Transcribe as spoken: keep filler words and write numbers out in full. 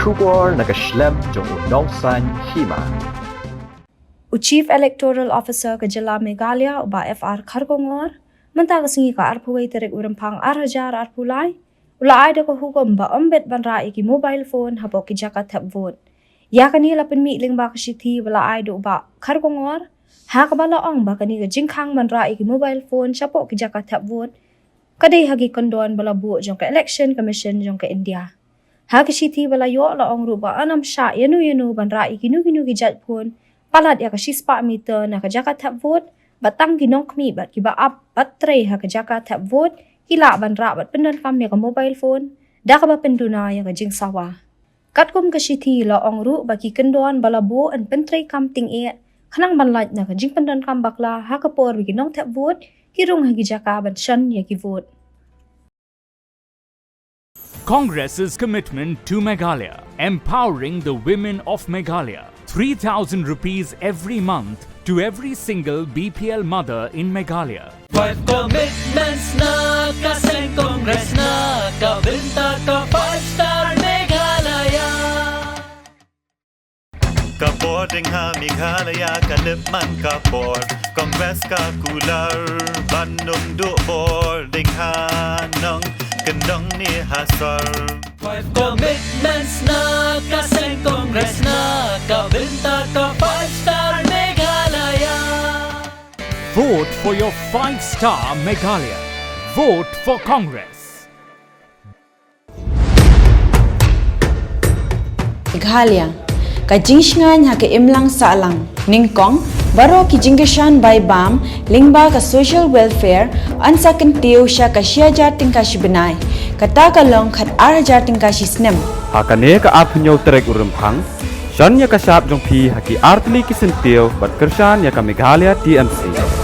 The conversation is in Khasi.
Khubor na ka shlem jong u Nongsaiñ Hima. U Chief Electoral Officer ka jylla Meghalaya, u Bah F R Kharkongor, mynta ka sngi ka arphew wei tarik u Rymphang ar hajar arphew lai, u la ai da ka hukum ba ym bit ban rah ïa ki mobile phone hapoh ki jaka thep vote. Ïa kane la pynmih lyngba ka shithi ba la ai da u Bah Kharkongor, ha kaba la ong ba kane ka jingkhang ban rah ïa ki mobile phone shapoh ki jaka thep vote ka dei ha ki kyndon ba la buh jong ka Election Commission jong ka India. Ha ka shithi ba la ïoh la ong ruh ba ynnym shah ïano ïano ban rah ïa kino kino ki jait phone palat ïa ka shispah meter na ka jaka thep vote, ba tang ki nongkhmih bad kiba ap ban trei ha ka jaka thep vote ki lah ban rah bad pyndonkam ïa ka mobile phone da kaba pynduna ïa ka jingsawa. Katkum ka shithi la ong ruh ba ki kyndon ba la buh yn pyntreikam tyngeh khnang ban lait na ka jingpyndonkam bakla ha ka por ba ki nongthep vote ki rung ha ki jaka ban shon ïa ki vote. Congress's commitment to Meghalaya, empowering the women of Meghalaya. Three thousand rupees every month to every single B P L mother in Meghalaya. Five commitments na ka seng Congress na ka bynta ka five star Meghalaya. Ka bor ding ha Meghalaya ka lip man ka bor. Congress ka kular ban ym duh bor ding ha nong kyndong ne ha sor. Five commitments na ka seng Congress na ka bynta ka five star Meghalaya. Vote for your five star Meghalaya. Vote for Congress. Meghalaya, ka jingshngaiñ ha ka imlang sahlang. Nyngkong, baroh ki jingkyrshan bai bam lyngba ka social welfare yn sa kyntiew sha ka shi hajar tyngka shi bnai, kata ka long khat ar hajar tyngka shi snem. Ha kane ka arphew hynñiew tarik u Rymphang, shon ïa ka shap jong phi ha ki artylli ki syntiew bad kyrshan ïa ka Meghalaya T M C.